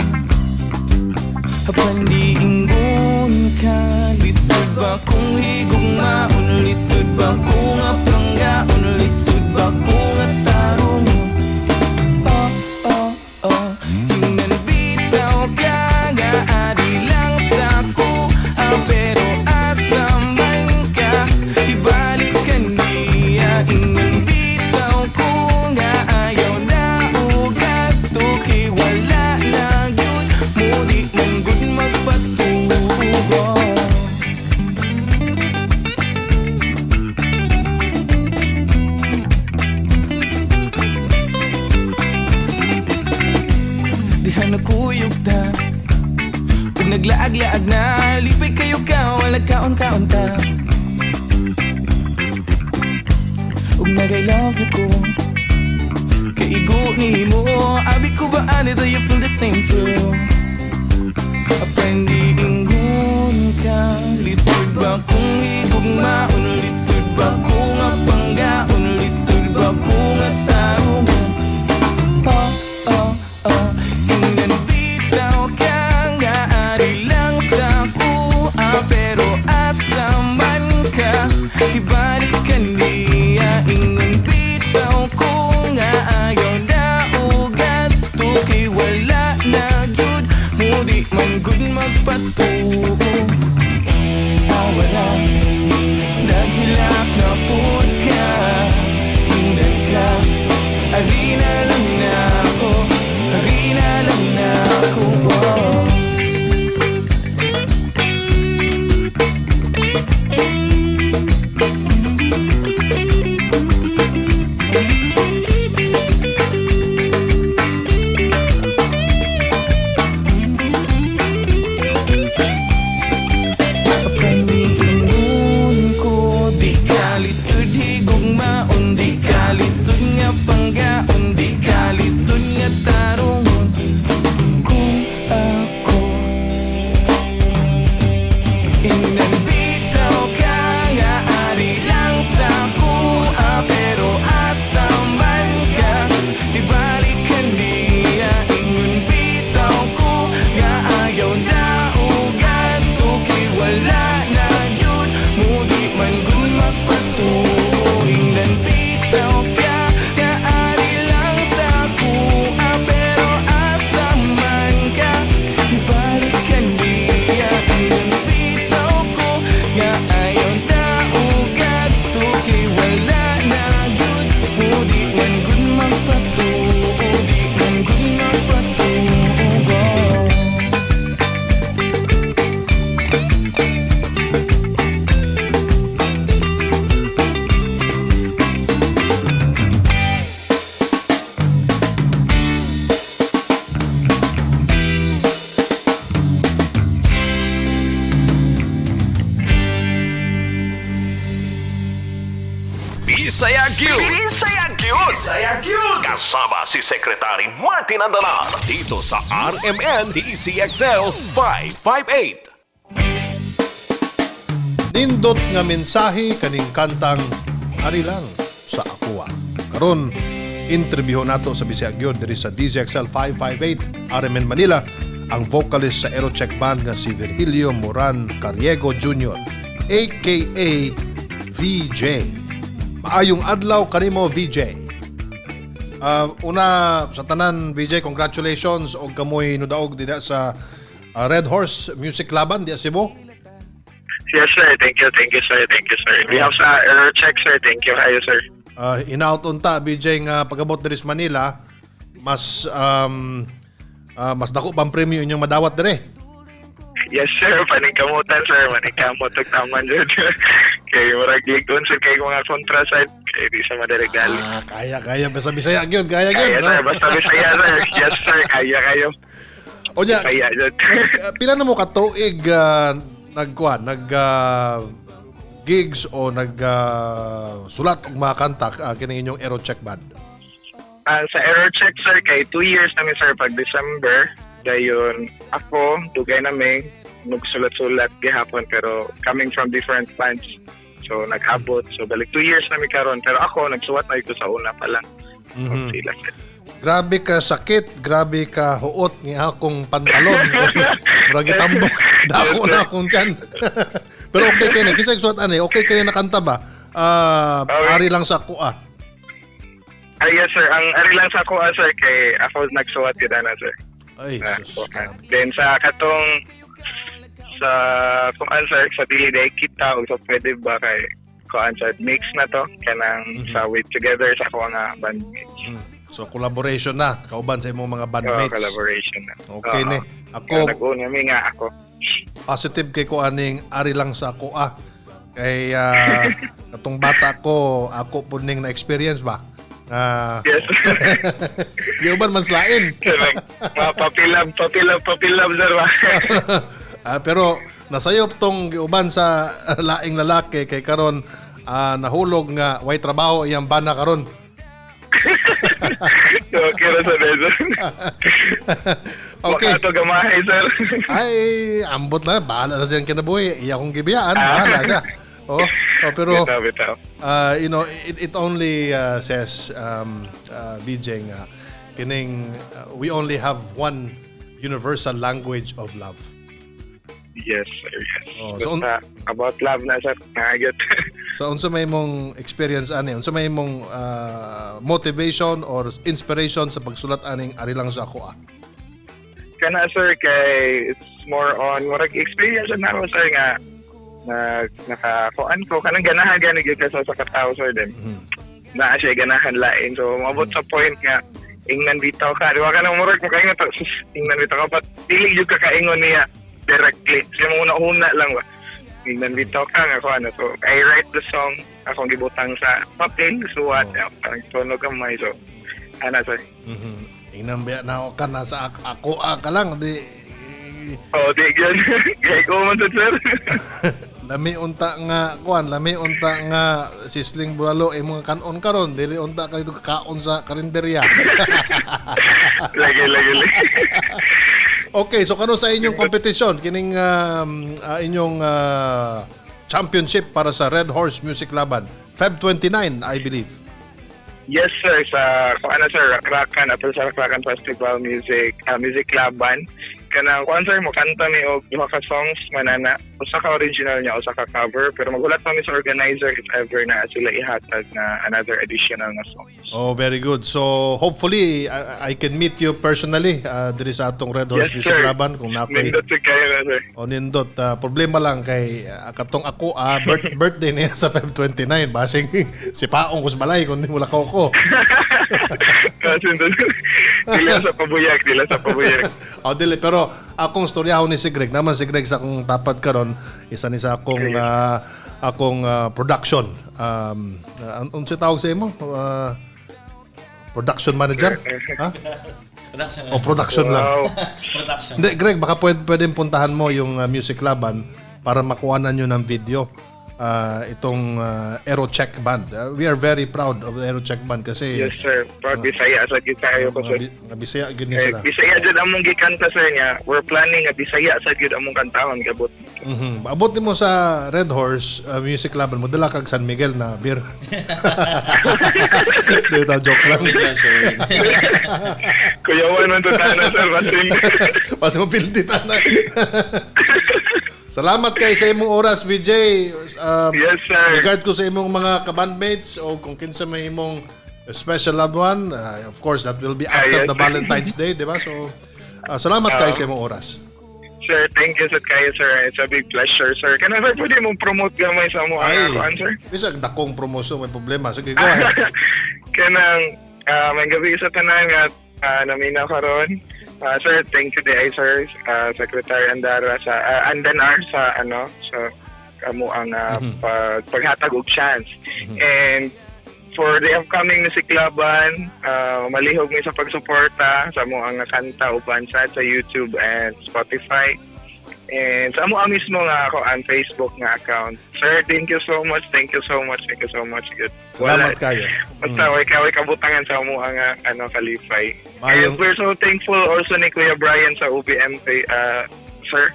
Hapan di ingon ka. Lisod ba kung higugmaon? Lisod ba kung apranggaon? Lisod ba kung atarong? Oh, oh, oh. Tingnan bitaw ka nga adi lang sa ko, ah, pero asa man ka, ibalik ka niya. Ingnan bitaw ko nga ayaw na ugat to, kay wala na gyud mo, di man gud magpatuo. Diha nakuyog ta, ug naglaag-laag na. Lipay kayo ka, wala kaon-kaon ta. Ug nag-I love you ko, kaigo ni mo. Abi ko ba ani, do you feel the same too? Aprendi ingon ka. Lisod ba kung higugmaon? Lisod ba kung apanggaon? Lisod ba kung atarungan? Oh, oh, oh. Ingnan bitaw ka nga ari lang sa kuha, pero asa man ka, ibalik ka niya. Ingon bitaw ko nga ayaw na ugat to, kay wala na gyud mo, di man gud magpatuo. Ah, wala, naghilak na pud ka. Hinggan ka, ari na lang na ako, ari na lang na ako, oh. Paniingon ko, di ka lisod higugmaon, di ka lisod nga panggaon, di ka lisod nga tarungon. Kung ako, ingnan bitaw ka nga ari lang sa kuha, pero asa man ka, ibalik ka niya. Ingon bitaw ko nga ayaw na ugat to, kay wala na yun mo, di man gun magpatuo. Ingnan bitaw ka nga ari lang sa kuha, pero asa man ka, ibalik ka niya. Ingon bitaw ko nga ayaw na ugat to, kay wala na yun mo, di man gun magpatuo, di man gun magpatuo. Bisaya Gyud! Bisaya Gyud! Bisaya Gyud! Kasama si Secretary Martin Andanar dito sa RMN DCXL 558. Nindot nga mensahe kaning kantang Ari lang sa akoa. Karon interview nato sa Bisaya Gyud diri sa DZXL 558 RMN Manila ang vocalist sa Aerocheck Band nga si Virgilio Moran Cariego Jr. aka VJ. Maayong adlaw kanimo, VJ. Una sa tanan, VJ, congratulations og kamoy nudaog dinha sa Red Horse Music Laban diha Cebu. Yes, sir. Thank you, sir. Thank you, sir. We have sa error check, sir. Thank you. Kayo, sir. Hinaut unta, BJ, nga pagabot diri sa Manila mas mas dako pang premyo inyong madawat dire. Yes, sir. Paningkamutan, sir. Maningkamot og taman jud. Kay murag ligon sir kay mga kontra side kay di sa madaligali. Ah, kaya kaya basta Bisaya gyud, kaya gyud. Kaya, No? sir. Basta Bisaya, sir. Yes, sir. Kaya kayo. Onya, Kaya jud. Pila na mo ka tuig nagkuan, nag gigs o nag sulat og mga kanta kining inyong Aerocheck Band? Sa error check, sir, kay 2 years namin, sir, pag December. Dayon, ako, dugay namin, nagsulat-sulat gihapon, pero coming from different bands. So, nag-abot. So, balik 2 years namin karon. Pero ako, nagsuwat na ito sa una pa lang. Sila, sir. Grabe ka sakit, grabe ka huot ni akong pantalon. Murag gitambok, dako na akong tiyan. Pero okay kay ni kinsa nagsuwat ani? Okay kay na kanta ba? Ah, ari lang sa ako ah. Ay, yes, sir. Ang ari lang sa ako, sir, kay ako nagsuwat yun, ana, sir. Ay, Ah, okay. Then sa katong sa kung ano, sir, sa dili day kita o sa pwede ba kay kuan sa mix na to kanang sa with together sa ako nga bandmates. So collaboration na kauban sa imong mga Oo, bandmates. collaboration na. Okay Oo. ni. Ako Nag-una mi nga ako. Positive kay ko aning ari lang sa ako ah. Kay katong bata ko, ako pud ning na experience ba? Ah. Yes. Giuban man slain. Mga papilab, papilab, papilab, sir ba? Ah, pero nasayop tong giuban sa laing lalaki kay karon nahulog nga way trabaho iyang bana karon. Okay ra sa sir. Okay. Baka to gamahay, sir. Ay, ambot lang. Bahala sa siyang kinabuhi. Iya kong gibiyaan. Bahala siya. Oh, pero Bitaw, bitaw. It only says, BJ nga, kining, we only have one universal language of love. Yes, sir. Yes. Oh, so Basta about love na, sir. Naagot. So unsa may mong experience ani? Unsa may mong motivation or inspiration sa pagsulat aning ari lang sa ako ah? Kana, sir, kay it's more on murag experience na ako, sir, nga na nakakuan ko kanang ganahan gani gyud ka sa katao, sir, din naa siya ganahan lain, so maabot sa point nga ingnan bitaw ka, di ba, kanang murag makaingon ta, sus, ingnan bitaw ka, but dili gyud ka kaingon niya directly siya mo una-una lang ba ingnan bitaw ka nga kuan. So I write the song, akong gibutang sa papel, suwat, parang tunog gamay, so ana, sir. Ingnan ba na ako ka nasa ako ah ka lang di. Oh, di gyud kay ko man sad, sir. Lami unta nga kuan, lami unta nga sisling bulalo imong kanon karon, dili unta ka dito kaon sa karinderya. Lagi, lagi, lagi. Okay, so karon sa inyong competition kining inyong championship para sa Red Horse Music Laban, Feb 29, I believe. Yes, sir. Sa, kung ano, sir, Rakrakan, apil sa Rakrakan Festival Music, Music Laban. Kanang, kuan, sir, mo kanta mi og duha ka songs manana. Usa ka original niya, usa ka cover. Pero magulat pa mi sa organizer if ever na sila ihatag na another additional na song. Oh, very good. So, hopefully, I can meet you personally diri sa atong Red Horse Yes, Music sir. Laban kung nakoy Nindot sa kayo na, sir. O nindot, problema lang kay katong ako birthday niya sa Feb 29, basing si paong ko sa balay kung di mo lakaw ko. Kasi dila sa pabuyag, dila sa pabuyag. O dili, pero akong storyahon ni si Greg, naman si Greg sa akong tapad karon, isa ni sa akong production. Unsa tawag sa imo? Production manager? Ha? Production. O production lang. Wow. Production. Hindi, Greg, baka pwedeng puntahan mo yung Music Laban para makuha nyo ng video itong Aerocheck Band. We are very proud of the Aerocheck Band kasi Yes, sir. Proud Bisaya sa gyud kayo ko, mga, sir. mga Bisaya gyud ni Eh, sila. Bisaya jud among gikanta, sir, niya. We're planning nga Bisaya sa gyud among kantahon gabot. Abot nimo sa Red Horse Music Laban mo dala kag San Miguel na beer. Dito, joke lang. Kuyawan man to tanan, sir, basin. Pas mo pildi tanan. Salamat kay sa imong oras, BJ. Yes, sir. Regard ko sa imong mga kabandmates o kung kinsa may imong special loved one, of course that will be after yes. the Valentine's Day, di ba? So, salamat kay sa imong oras. Sir, thank you sa kayo, sir. It's a big pleasure, sir. Kana, sir, pwede mong promote gamay sa mo Ay. ang ako, sir? Bisag dakong promosyon, may problema. Sige, go ahead. Kanang may gabi sa tanan nga naminaw karon. Sir, thank you di sir, Secretary Andara sa Andanar sa ano sa amo ang paghatag og chance. And for the upcoming Music Laban, malihog mi sa pagsuporta sa amo ang kanta uban sa YouTube and Spotify. And sa amo ang mismo nga ako ang Facebook nga account. Sir, thank you so much. Thank you so much. Thank you so much. Good. Salamat kayo. Basta way ka way kabutangan sa amo ang ano kalipay. Mayong- And we're so thankful also ni Kuya Brian sa UBM sir.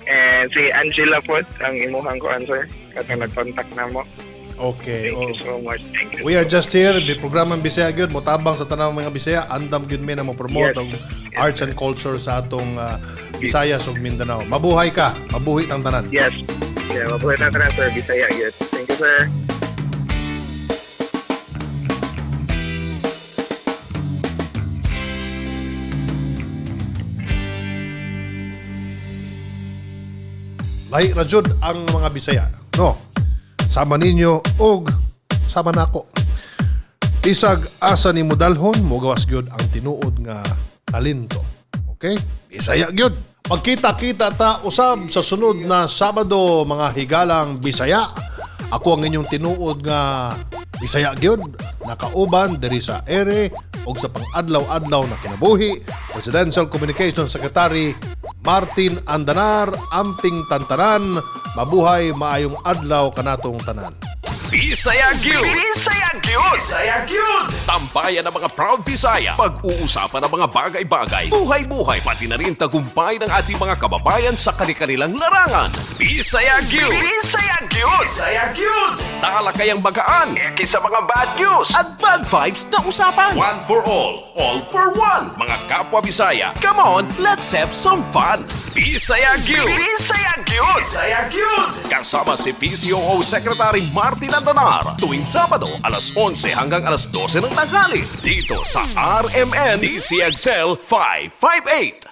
And si Angela po ang imuhang kuan, sir. Katong nag-contact na mo. Okay. Thank Oh. you so much. Thank you. We are just here, bi programang Bisaya gyud, motabang sa tanang mga Bisaya, andam gyud mi na mo promote ang arts and culture sa atong Visayas ug Mindanao. Mabuhay ka, mabuhi ang tanan. Yes. Yeah, mabuhay na tanan, sir. Bisaya gyud. Thank you, sir. Lahi ra jud ang mga Bisaya, no? Sama ninyo og sama nako. Isag asa ni modalhon, mogawas gyud ang tinuod nga talento. Okay? Bisaya gyud. Magkita-kita ta usab sa sunod na Sabado, mga higalang Bisaya. Ako ang inyong tinuod nga Bisaya gyud, nakauban diri sa ere og sa pang-adlaw-adlaw na kinabuhi, Presidential Communications Secretary Martin Andanar, amping tantanan, mabuhay, maayong adlaw kanatong tanan. Bisaya Gyud! Bisaya Gyud! Bisaya Gyud! Tambayan ng mga proud Bisaya. Pag-uusapan ng mga bagay-bagay. Buhay-buhay pati na rin tagumpay ng ating mga kababayan sa kanilang larangan. Bisaya Gyud! Bisaya Gyud! Bisaya Gyud! Talakayang magaan kaysa mga bad news at bad vibes na usapan. One for all for one. Mga kapwa Bisaya, come on, let's have some fun. Bisaya Gyud! Bisaya Gyud! Bisaya Gyud! Kasama si PCOO Secretary Martin Andanar tuwing Sabado alas 11 hanggang alas 12 ng tanghali dito sa RMN DCXL 558.